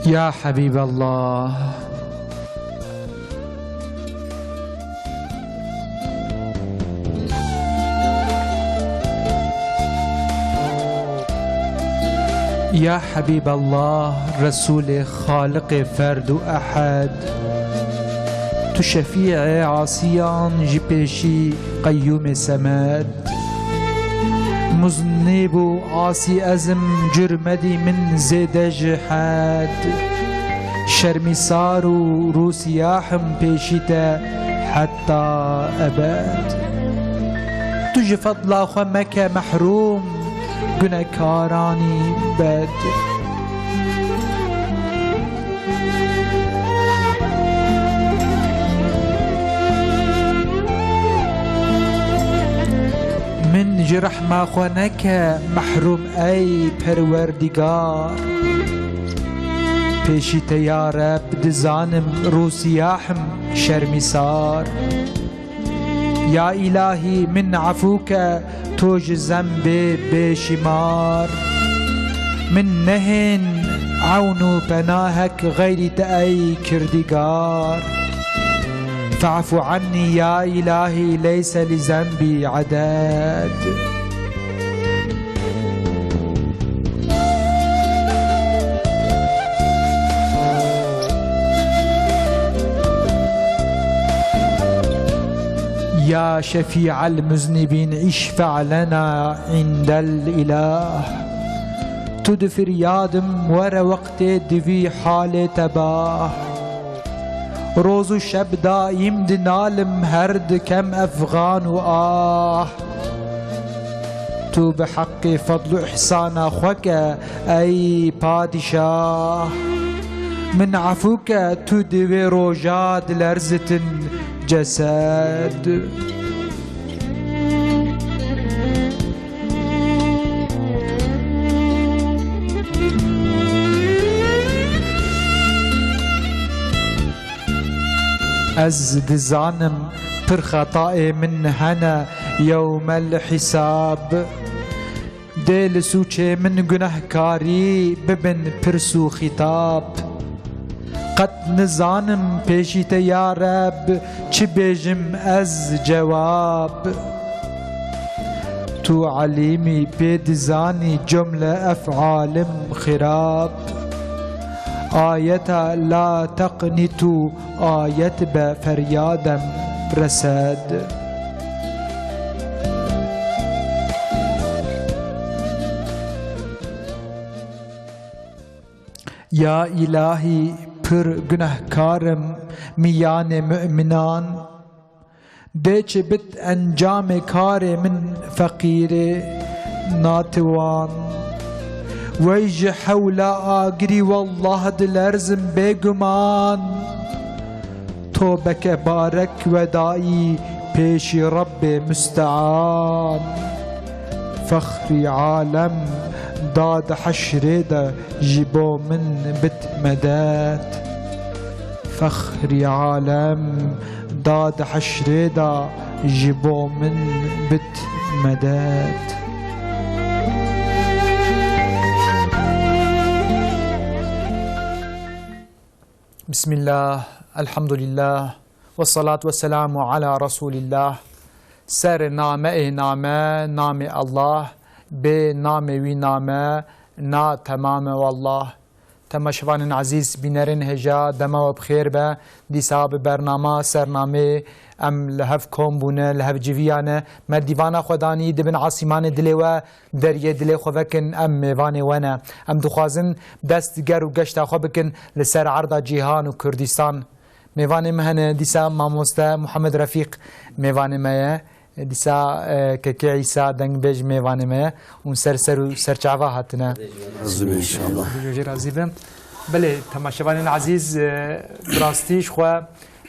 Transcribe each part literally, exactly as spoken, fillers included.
Ya Habîballah. Ya Habîballah, Resûlê Xaliqê Ferd û Ehed, tu şefîê asiyan ji pêşî Qeyyûmê Semed. Muznîb û asî ez im, cürmedî min zêde ji hed. Şermîsar û rûsiyah im pêşî te heta ebed. Tu ji fedla xwe meke mehrûm, gunekaranî bed. Min ji rehma xwe neke mehrûm ey Perwerdîgar. Pêşî te ya Reb dizanim rûsiyah im şermîsar. Ya îlahî min efû ke, to ji zembê bêşîmar. Min nehên ewn û penahek xeyrî te ey kirdîgar. Fe'fu ennî ya îlahî leyse li zembî eded. Ya şefî'el muznibîn, işfe' lena indel îlah. Tu di firyadim were wextê divî halê tebah. Roz û şeb daîm dinalim, her dikem efxan û ah. Tu bi heqê fedl û ihsana xwe ke, ey padîşah. Min efû ke, tu di wê roja dilerzitin cesed. Ez dizanim pir xetayê min hene yewmel hîsab. Dê li sûcê min gunehkarî bibin pirs û xîtab. Qet nizanim pêşî te ya Reb çi bêjim ez cewab. Tu elîmî pê dizanî cumle ef'alim xirab. Ayeta la teqnîtû ayet be feryadem resed. Ya îlahî pir gunehkar im mîyanê mu'minan. Dê çi bit encamê karê min feqîrê natiwan. Wey ji hewla agirî wallah dilerzim bêguman. Tobeke barek wedayî pêşî Rebbê Mustean. Fexrî alem da di heşrê de ji bo min bit medet. Fexrî alem da di heşrê de ji bo min bit medet. Bismillah, elhamdulillah, ve salatu ve selamu ala Resulillah. Ser name ê name, namê Allah, bê namê wî name, na temame wallah. Temaşevanên ezîz, bînerên hêja, dema we bi xêr be. Dîsa bi bernama Sernamê em li hev kom bûne, li hev civiyane. Me dîvana xwe danî di bin asîmanê dilê we, deriyê dilê xwe vekin, em mêvanê we ne. Em dixwazin dest ger û geşta xwe bikin li ser erda cîhan û Kurdistan. Mêvanê me hene dîsa mamoste Muhammed Refîq mêvanê me ye. Dîsa, e, Kekê Îsa dengbêj mêvanê me ye û ser ser û serçava hatine. Razî be înşallah. Jê razî be. Belê, temaşevanên ezîz, e, bi rastî ji xwe,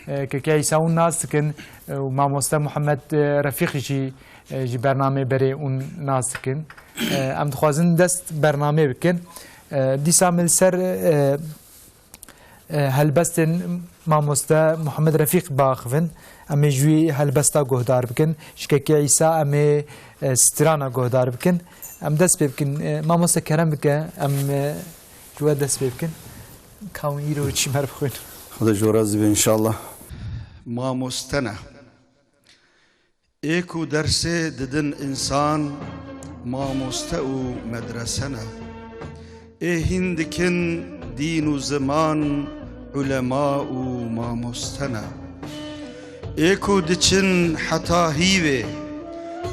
e, Kekê Îsa hûn nas dikin, e, û mamoste Muhammed, e, Refîq jî, e, ji bernamê berê hûn nas dikin. E, em dixwazin dest bernamê bikin. E, dîsa min li ser, e, e, helbestên mamoste Muhammed Refîq biaxivin. Em ê ji wî helbesta guhdar bikin. Ji Kekê Îsa em ê, e, strana guhdar bikin. Em dest pê bikin. E, mamoste kerem bike, em, e, ji we dest pê bikin. Ka hûn îro çi me re bixwînin. Xwedê ji we razî be înşallah. Mamoste ne. Ê ku dersê didin însan, mamoste û medrese ne. Ê hîn dikin dîn û ziman, ulema û mamoste ne. Ê ku diçin heta hîvê,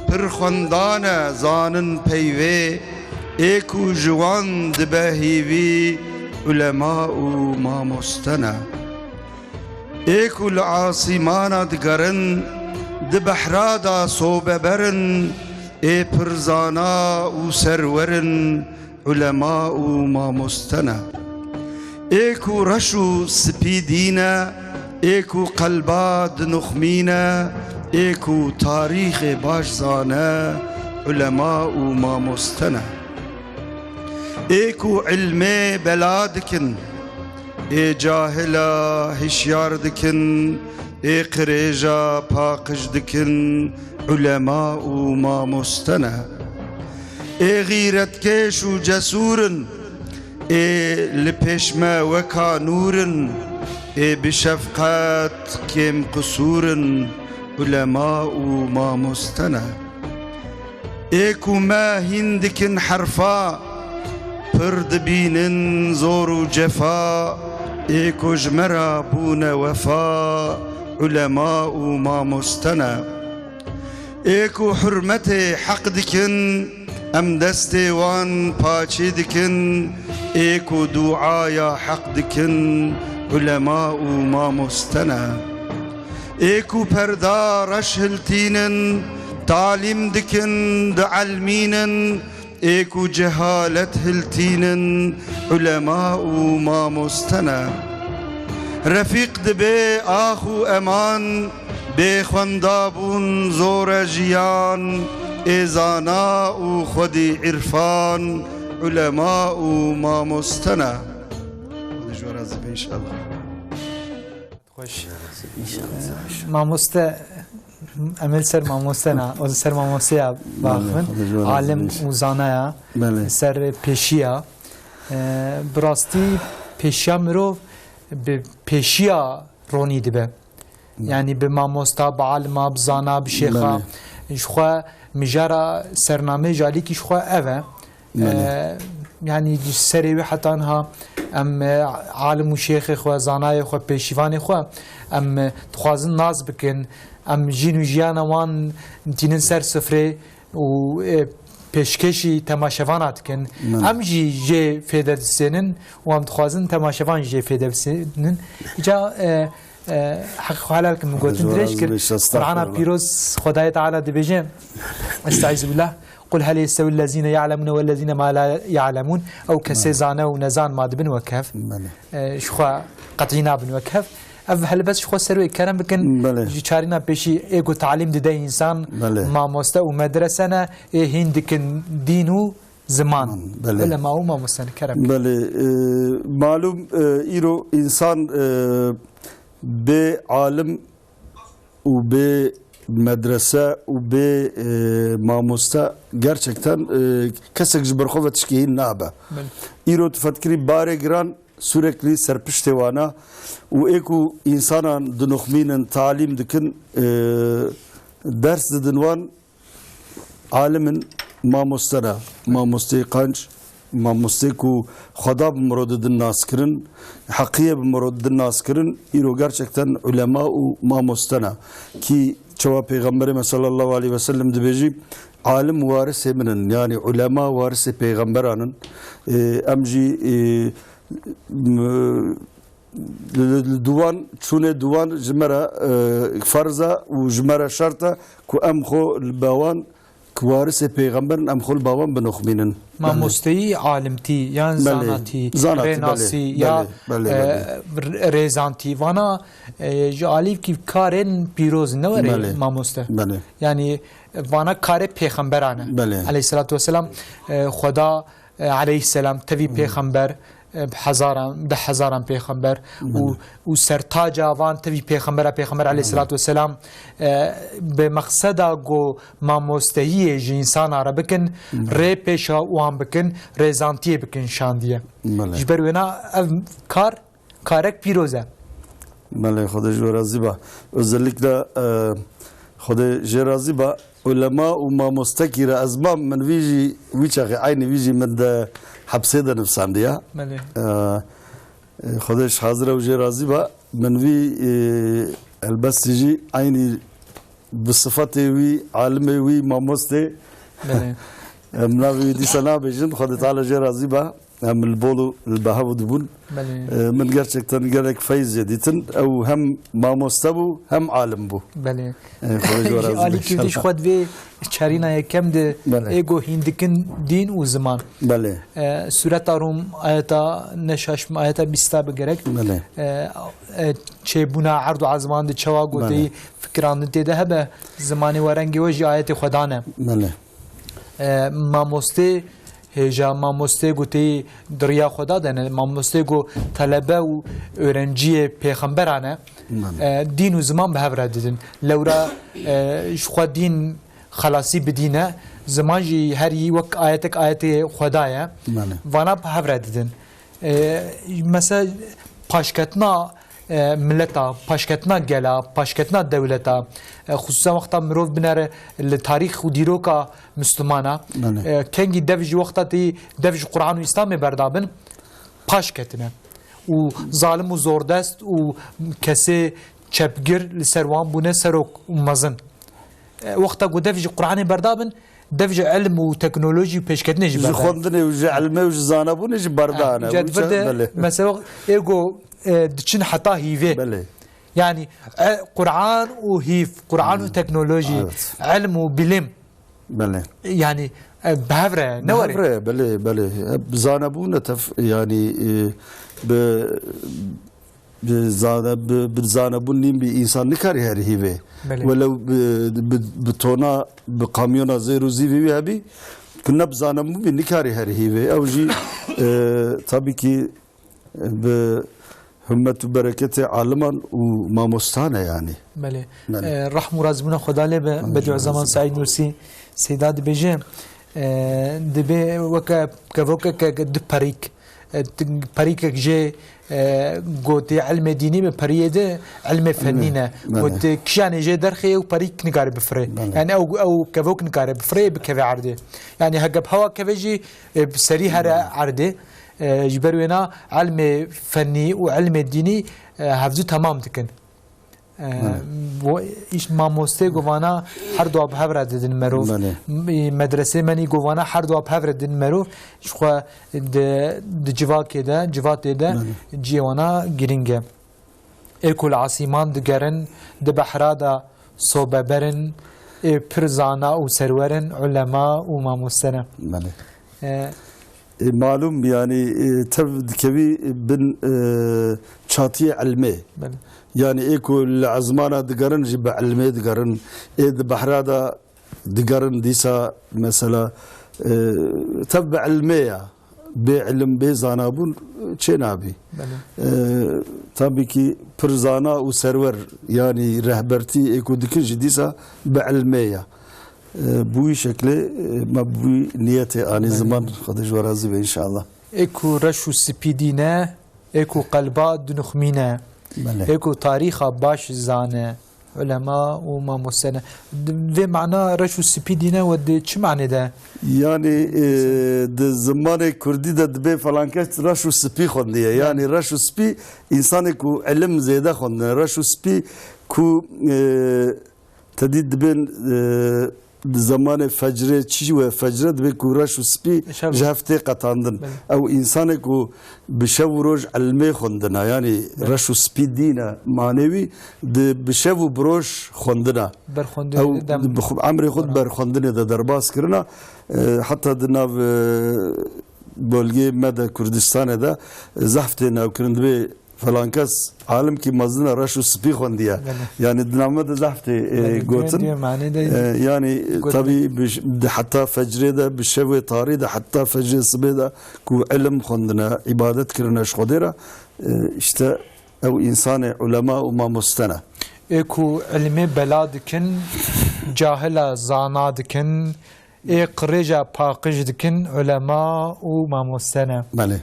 pir xwendane zanin peyvê, ê ku ji wan dibe hîvî, ulema û mamoste ne. Ê ku li asîmana digerin, di behra de sobeber in, ê pir zana û serwer in, ulema û mamoste ne. Ê ku reş û spî dîne, ê ku qelba dinixmîne, ê ku tarîxê baş zane, ulema û mamoste ne. Ê ku ilmê bela dikin, ê cahila hişyar dikin, ê qirêja paqij dikin, ulema û mamoste ne. Ê xîretkêş û cesûr in, ê li pêş me weka nûr in, ê bi şefqet kêm qisûr in, ulema û mamoste ne. Ê ku me hîn dikin herfa, pir dibînin zor û cefa, ê ku ji me re bûne wefa, ulema û mamoste ne. Ê ku hurmetê heq dikin, em destê wan paçê dikin, ê ku duaya heq dikin, ulema û mamoste ne. Ê ku perda reş hiltînin, talîm dikin, dielmînin, ê ku cehalet hiltînin, ulema û mamoste ne. Refîq dibe ax û eman, bê xwenda bûn zor e jiyan, ê zana û xwedî îrfan, ulema û mamoste ne. Xwedê ji we razî be înşallah. Xweş. Mamoste, em ê li ser mamoste ne, û li ser mamosteya Belê, baxivin. Xwedê ji we razî be Alim înşallah. Û zanaya Belê. Ser pêşiya. E, bi rastî pêşiya mirov bi pêşiya ronî dibe. Belê. Yanî bi mamosta, bi alima, bi zana, bi şêxa. Belê. Ji xwe mijara sernameyê ji alîkî ji xwe ev e. Belê. E, yanî ji serê wê heta niha em, e, alim û şêxê xwe, zanayê xwe, pêşîvanê xwe em, e, dixwazin nas bikin. Em jîn û jiyana wan tînin ser sifrê û, e, pêşkêşî temaşevana dikin. Belê. Em jî jê fêde distênin û em dixwazin temaşevan jî jê fêde bistênin. Îca, e, e, heq xwe helal kim, min gotin dirêj kir. Estağfurullah. Qur'ana pîroz Xwedayê Teala dibêje, Estaizu billah, "Qul hel yestewil lezîne ya'lemûne wel lezîne ma la ya'lemûn." Ew kesê Belê. Zane û nezan ma dibin wek hev. Belê. E, ji xwe qetî nabin wek hev. Ev helbest ji xwe ser wê kerem bikin. Belê. Ji çarîna pêşî ê ku talîm dide însan, Belê. Mamoste û medrese ne, ê hîn dikin dîn û ziman. Belê. Ulema û mamoste ne, kerem bikin. Belê, e, malûm, e, îro însan, e, bê alim û bê medrese û bê, e, mamoste gerçekten, e, kesek ji ber xwe ve tişkî hîn nabe. Belê. Îro tu fetkirî barê giran sürekli ser piştê wana û ê ku însanan dinixmînin, talîm dikin, e, ders didin wan alim in, mamoste ne, mamosteyê qenc, mamosteyê ku Xweda bi miro didin naskirin, heqiye bi miro didin naskirin, îro gerçekten ulema û mamoste ne. Ki çawa Pêxemberê me sallallahu aleyhi ve sellem dibêjî, alim warisê min in, yanî ulema warisê pêxemberan in. E, em jî, e, m-, li, li, li diwan, çûnê diwan ji me re, e, ferz e û ji me re şert e ku em xwe li ba wan, ku warisê pêxember in, em xwe li ba wan binoxmînin. Mamosteyî, alimtî, yan Belê. Zanatî, Zanatî, rênasî, belê, ya, belê, belê, e, belê. R-, rêzantî. Vana, e, ji alîkî karên pîroz in, ne were Belê. Mamoste. Belê. Yanî, vana karê pêxemberan e. Belê. Aleyhisselatu vesselam, e, Xweda, e, aleyhisselam, tevî Hı. pêxember, e, bi hezaran, deh hezaran pêxember û, û sertaca van tevî pêxembera, pêxember aleyhisselatu vesselam, e, bi mexseda ku mamostehiyê ji însana re bikin, rê pêşa wan bikin, rêzantiyê bikin şandiye. Belê. Ji ber wêna ev kar, karek pîroz e. Belê, Xwedê ji we razî ba. Özellikle, e, Xwedê jê razî ba. Ulema û mamostekî re ez mam min vî jî, wî çaxê eynî vî jî min de hepsê de nivsandiya. Belê. E, e, Xwedê ji hazir ew jê razî ba. Min vî, e, helbestî jî eynî bi sifatê wî, alimê wî, mamostê. Belê. Em navê wî dîsa nabêjin, Xwedê Teala jê razî ba. Em li Bolu li Behev dibûn. Belê. E, min gerçekten gelek feyz jê dîtin. Ew hem mamoste bû, hem alim bû. Belê. E, Xwedê ji we razî be Alî Kîvdî ji inşallah. Xwe di vê çarîna yekem de Belê. Ê ku hîn dikin dîn û ziman. Belê. E, Sûreta Rûm ayeta ne şaş me, ayeta bîsta bi gerek. Belê. E, e, çêbûna erd û ezman de çawa goteyî Belê. Fikirandin tê de hebe, zimanê we rengê we jî ayetê Xwedan e. Belê. E, mamostê, hêja mamostê ku tê di riya Xweda de ne, mamostê ku telebe û öğrenciyê pêxemberan e, Belê. E, dîn û ziman bi hev re didin. Lewra, e, ji xwe dîn xelasî bidîne, ziman jî her yî wek ayetek ayetê Xweda ye. Belê. Vana bi hev re didin. E, mesela paşketina, e, mileta, paşketina gela, paşketina dewleta, e, xisûsen wexta mirov binere li tarîx û dîroka Mislimana, Belê. E, kengî dev ji wexta tê dev ji Quran û Îslamê berdabin, paş ketine. Û zalim û zordest û kesê çepgir li ser wan bûne serok û mezin. E, wexta ku dev ji Quranê berdabin, dev ji ilm û teknolojî û pêşketinê jî Ji berdabin. Xwendinê û ji ilmê û ji zanebûnê jî berdane. Û Cedvir de belê. Mesela ê ku, e, diçin heta hîvê. Belê. Yani, e, Quran û hîv, Quran û teknolojî, Evet. Ilm û bilim. Belê. Yani, e, bi hev re, ne Bi were? Hev re, belê, belê. Hep zanebûn e tef-, yani, e, bi, bi zane-, bi, bi zanebûn nîn bî, însan nikarî her hîvê. Belê. Welew bi, bi, bi tona, bi kamyona zêr û zîvî wî hebî, tu ne bi zanebûn bî, nikarî her hîvê. Ew jî, e, tabii ki, bi himmet û bereketê aliman û mamostan e yani. Belê. Belê. E, rehm û razîbûna Xweda lê be, Amin. Bediüzzaman Saîd Nursi Seyda dibêje, e, dibê weke kevokeke di perîk, e, ti-, perîkek jê, e, gotê ilmê dînî bi periyê de ilmê fennî ne. Belê. Gotê kişanê jê derxê û perîk nikare bifirê. Belê. Yani ew, ew kevok nikare bifirê, bikeve erdê. Yani heke bi hewa keve jî, e, bi serî here erdê. E, ji ber wêna ilmê fennî û ilmê dînî, e, hevdu temam dikin. E, Belê. Bu îş mamostê govana her dua bi hev re didin merov. Belê. M-, medresê menî govana her dua bi hev re didin merov. Ji xwe di, di civakê de, civatê de Belê. Ciyê wana girîng e. Ê ku li asîman digerin, di behra de sobeber in, ê pir zana û serwer in, ulema û mamoste ne. Belê. E, E, malûm, yani, e, tev dikevî bin, e, çatiyê ilmê. Belê. Yani, ê ku li ezmana digerin jî bi ilmê digerin, ê di behra de digerin dîsa, mesela, e, tev bi ilmê ya. Bê ilim, bê zanabûn çê nabî. Belê. E, tabii ki pir zana û serwer, yani rehbertî ê ku dikin jî dîsa bi ilmê ya. E, bi wî şeklê, e, me bi wî niyetê anî Belê. Ziman, Xwedê ji we razî be înşallah. Ê ku reş û spî dîne, ê ku qelba dinixmîne, Belê. Ê ku tarîxa baş zane, ulema û mamoste ne. Di vê mana reş û spî dîne we di çi manê de? Yani, e, di zimanê kurdî de dibê falan kes reş û spî xwendiye. Yani reş û spî, insanê ku ilim zêde xwendine. Reş û spî ku, e, te dî dibên, e, di zemanê fecrê, çi we fecre dibê ku reş û spî Şev. Ji hev tê qetandin. Belê. Ew insanê ku bi şev û roj ilmê xwendina, yani Belê. Reş û spî dîne, manê wî di bi şev û bi roj xwendina. Berxwendinê Ew de dem bi xwe, emrê xwe di Xwendina. Berxwendinê de derbas kirina. E, heta di nav, e, bölgeyê me de, Kurdistanê de, e, zehf tê navkirin. Dibê Felankes alimkî mezin e, reş û spî xwendiye. Belê. Yani di name de zehf tê, e, Belê, gotin. Diyor, diyor, mani de E, yani gotin. Tabii bi ş-, di heta fecrê de, bi şevê tarî de, heta fecrê sibê de ku ilim xwendine, îbadet kirine ji Xwedê re, e, işte ew însanê ulema û mamoste ne. Ê ku ilmê bela dikin, cahila zana dikin, ê qirêja paqij dikin, ulema û mamoste ne. Belê.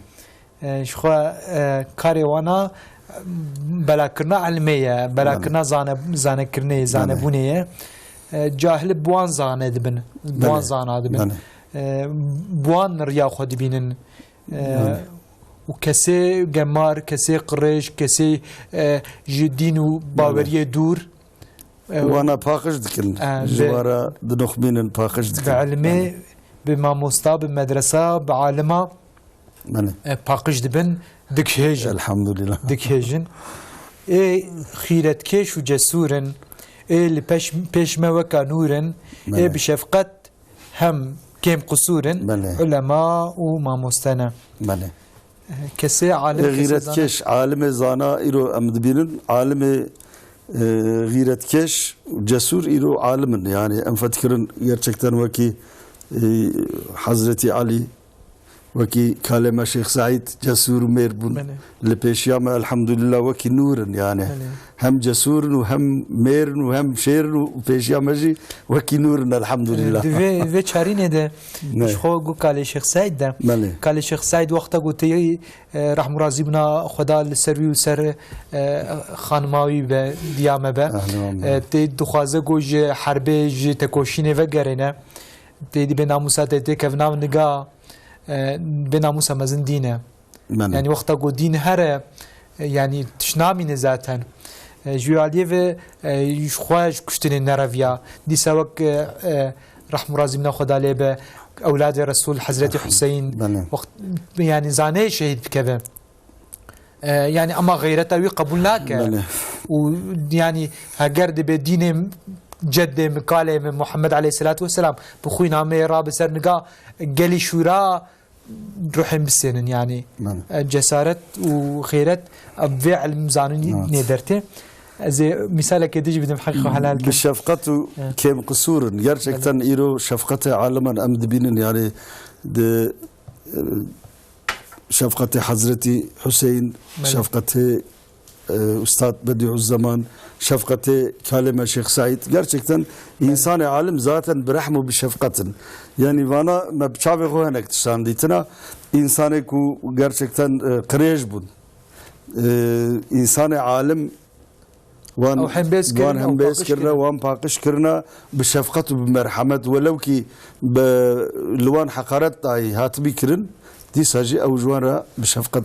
E, ji xwe, e, karê wana belakirina ilmê ye, belakirina Belê. zane-, zanekirinê ye, Belê. zanebûnê ye. E, cahil bi wan zane dibin, bi wan Belê. zana dibin. Belê. E, bi wan riya xwe dibînin. E, Belê. û kesê gemar, kesê qirêj, kesê, e, ji dîn û Belê. baweriyê dûr, e, Wana paqij dikin. E, Ji be-, wana dinixmînin, paqij dikin. Bi ilmê, Belê. bi mamosta, bi medresa, bi alima Belê. e, paqij dibin, dikihêjin. Elhamdulillah. Dikihêjin. Ê xîretkêş û cesûr in, ê li peş-, pêş me weka nûr in, ê Belê. bi şefqet hem kêm qisûr in, Belê. ulema û mamoste ne. Belê. E, kesê alim, Ê kesê xîretkêş, alimê zana îro em dibînin, alimê, e, xîretkêş, cesûr îro alim in. Yani em fetkirin gerçekten wekî, e, Hazretî Elî, Wekî kalê me Şêx Seîd cesûr û mêr bûn. Belê. Li pêşiya me elhamdulillah wekî nûr in yani. Belê. Hem cesûr in û hem mêr in û hem şêr in û pêşiya me jî wekî nûr in elhamdulillah. Di vê, vê çarînê de Ne. ji xwe got kalê Şêx Seîd de. Belê. Kalê Şêx Seîd wexta got tê, e, rehm û razîbûna Xweda li ser wî û ser, e, xanima wî be, diya me be. Ahlê wan be. E, tê dixwaze ku ji herbê, ji tekoşînê vegerêne. Tê dibê namûsa te tê kevna niga. E, bê namûsa mezin dîn e. Belê. Yani wexta ku dîn here, e, yani tişt namîne zaten. E, ji wî aliyê ve, e, ji xwe ji kuştinê nereviya. Dîsa wek, e, e, rehm û razîbûna Xweda lê be, ewladê Resul Hezretî Hüseyin, Belê. wext, yani zanê şehîd bikeve. E, yani ama xeyreta wî qebûl nake. Belê. Û yani heger dibe dînê ceddê min, kalê min Muhammed aleyhisselatu vesselam bi xwîna me rabe ser niga gelî şûra, ruhên bisênin yani. Belê. E, cesaret û xêret, e, vê ilim zanînê Evet. dertê. Ez ê misalekê dî jî bidim, heqî xwe helal Bi kim. şefqet û Evet. kêm qisûr in. Gerçekten Belê. îro şefqetê aliman em dibînin yani di, e, şefqetê Hazretî Hüseyin, Belê. şefqetê e, Ustad Bediüzzeman, şefqetê kalê me Şêx Seîd. Gerçekten însanê alim zaten bi rehm û bi şefqet in. Yani vana me bi çavê xwe hinek tiştan dîtina. Însanê ku gerçekten, e, qirêj bûn. E, însanê alim wan, Ew hembêz wan kirin, ew hembêz paqij kirine, kirin. wan paqij kirine bi şefqet û bi merhemet. Welew kî bi, li wan heqaret dayî hatibî kirin, dîsa jî ew ji wan re bi şefqet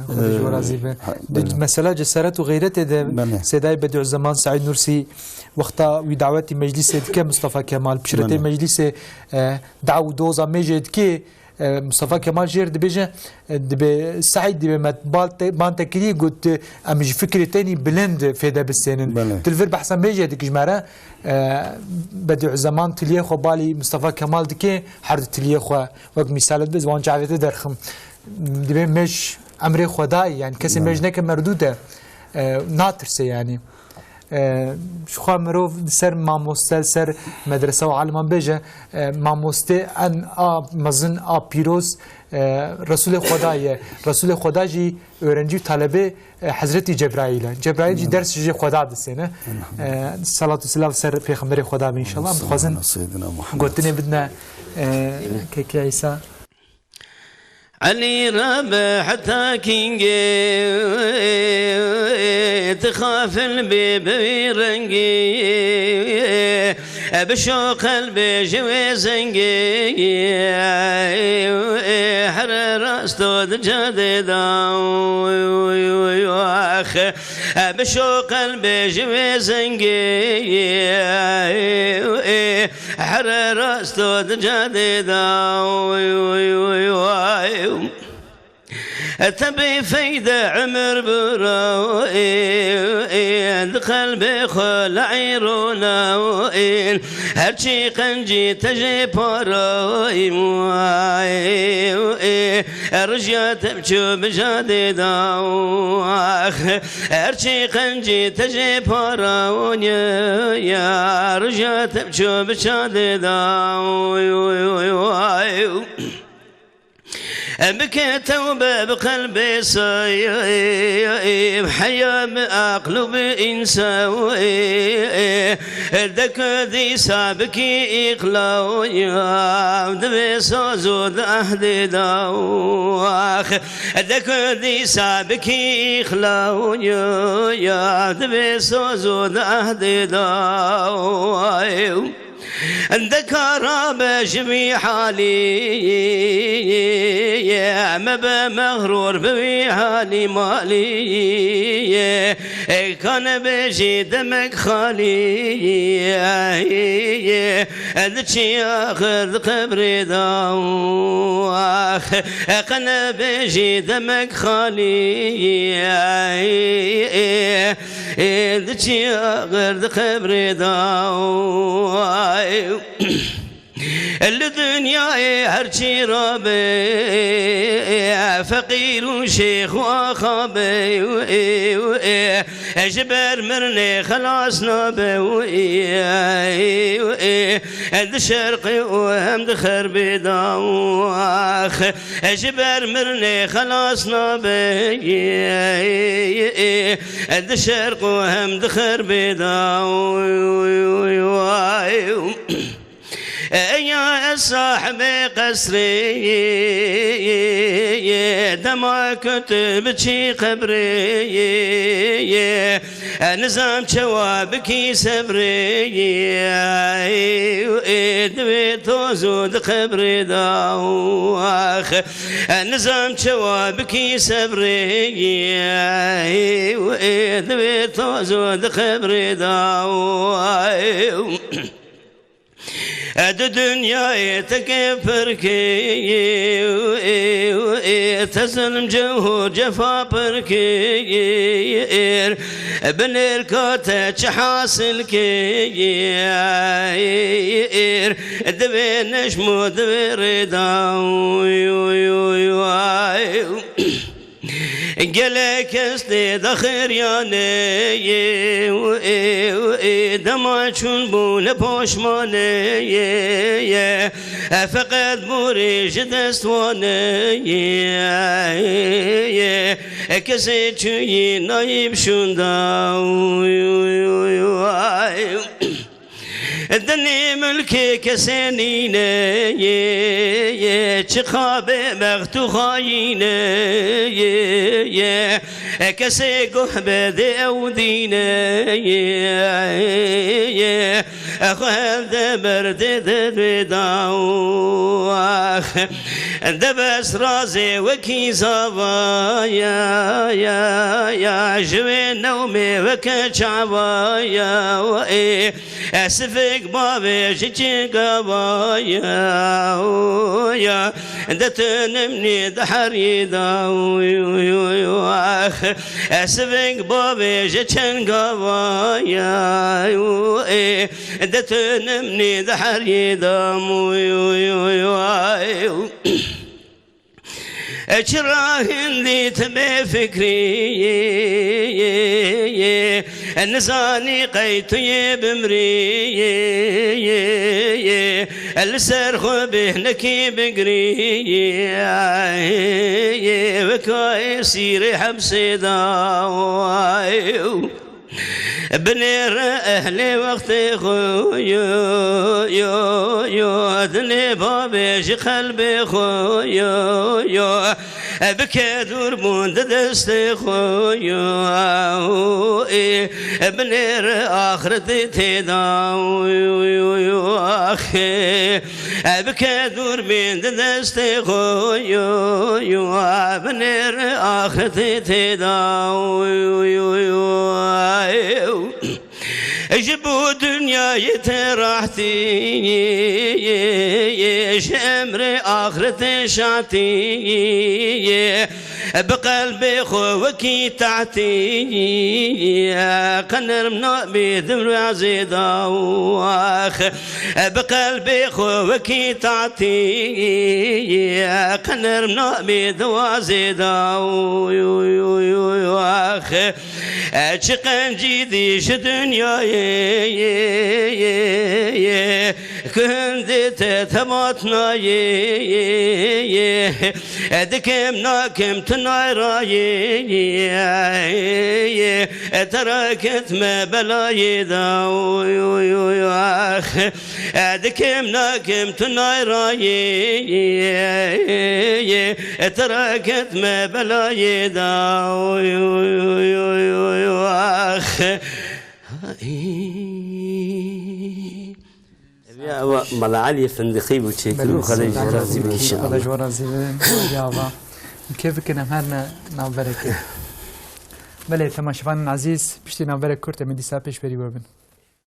Xwedê ji we razî be. Di mesela cesaret û xeyretê de Sêdayê Bediüzzeman Seîd Nursi wexta wî dawetî meclîsê dike Mustafa Kemal, pişiretê meclîsê, e, daw û doza mêjê dike, e, Mustafa Kemal jêr dibêje, e, dibê Seîd dibê me bal te, ban te kirî got, e, em ji fikrê tenî bilind fêde bisênin. Tu li vir behsa mêjê dikî ji me re, e, Bediüzzeman tiliyê xwe balî Mustafa Kemal dike, her du tiliyê xwe wek mîsal dibê, wan çavê te derxim. Dibê mêj emrê Xwedayê, yani kesê mêj neke merdû de, e, natirse yani. E, ji xwe mirov li ser mamoste, li ser medrese û aliman bêje, e, mamoste en a mezin, a pîroz, e, Resulê Xwedayê ye. Resulê Xweda jî öğrenci û talebê, e, Hezretî Cebraîl e. Cebraîl jî ders ji Xweda disêne. E, salat û silav ser Pêxemberê Xweda be înşallah. Em dixwazin gotinê bidine, e, Kekê Îsa. Elî Rebe heta kîngê, tu xafil bî bi wî rengî, e, bişo qelbê ji wê zengî, e, here rasto di cadê da, ax, e, bişo qelbê ji wê zengî, e, Here rasto di cadê da, oy, oy, oy, oy. Te bê feyde emir bira, di qelbê xwe le'îrona, her çi qencî te jê para, rijiya te biçû bijadê da, her çi qencî te jê para, rijiya te biçû bijadê da. Bike tewbe bi qelbê seyîb, heya bi aql û bi însa, deke dîsa bikî îqla, divê saz û di ehdê da. Deke dîsa bikî îqla, divê saz û di ehdê da. Deka rabe ji vî halî, mebe mexrûr bi vî halî malî. Ka nebêjî demek xalî, diçî axir di qebrê da. Ka nebêjî demek xalî, diçî axir di qebrê da. Li dinyayê her çî rabe, feqîr û şêx û axa be, ji ber mirinê xelas nabe, di şerqê û hem di xerbê da. Ji ber mirinê xelas nabe, di şerq û hem di xerbê da. Eya ez sahibê qesrê, dema ku tu biçî qebrê, nizam çawa bikî sebrê, divê toz û di qebrê da. Nizam çawa bikî sebrê, divê toz û di qebrê da. Di dinyayê teke pirkê, te zilm cehûr cefa pirkê, binêr ka te çi hasil kir, divê neşm û divê rêda. Gelek kes tê de xêryanê, dema çûn bûne poşmanê, feqet borê ji dest wane, kesê çûyî nayî bi şûnda. Dinê milkê kesê nîne, çi xabê bext û xayîne, kesê guh be dê ew dîne, xwe helde ber dê de vê da. De bes razê wekî zava ya, ya, ya, ji wê newmê weke çava ya, ê, e, sifik bavê ji çi gava ya, o, ya, de tu nimnî di herî da, o, yo, yo, yo, ax, e, sifik bavê ji çend gava ya, o, ê, de tu nimnî di herî da, o, yo, yo, yo, ay, o. Çira hindî tu bê fikrî, nizanî qey tu yê bimrî, li ser xwe bêhnekî bigirî, weka êsîrê hepsê da. Binêre ehlê wextê xwe, yo, yo, yo, dilê bavê ji qelbê xwe, yo, yo, bike dûrbûn di destê xwe, yo, ê, binêre axretê tê da, yo, yo, yo, axê. Bike dûrbîn di destê xwe, yo, yo, binêre axretê tê da, yo, yo, yo, ay. Ji bo dinyayê te rahtî, ji emrê axretê şatî, Bi qelbê xwe wekî tehtî, qe nerm nabî di wazê de, ax. Bi qelbê xwe wekî tehtî, qe nerm nabî di wazê de, ax. Çi qencî dî ji dinyayê, ku hindê te temat nayê. Dikim nakim tu nayrayê, te raket me belayê da, oy, oy, oy, ax. Dikim nakim tu nayrayê, te raket me belayê da, oy, oy, oy, oy, oy, ax. Ev ya ew Mala Elî Findiqî bû çêkir û Xwedê ji we razî be înşallah. Xwedê ji we razî be. Xwedê ava. Kêf bikin em her ne navberekê. Belê, temaşevanên ezîz, piştî navberek kurt em ê dîsa pêşberî we bin.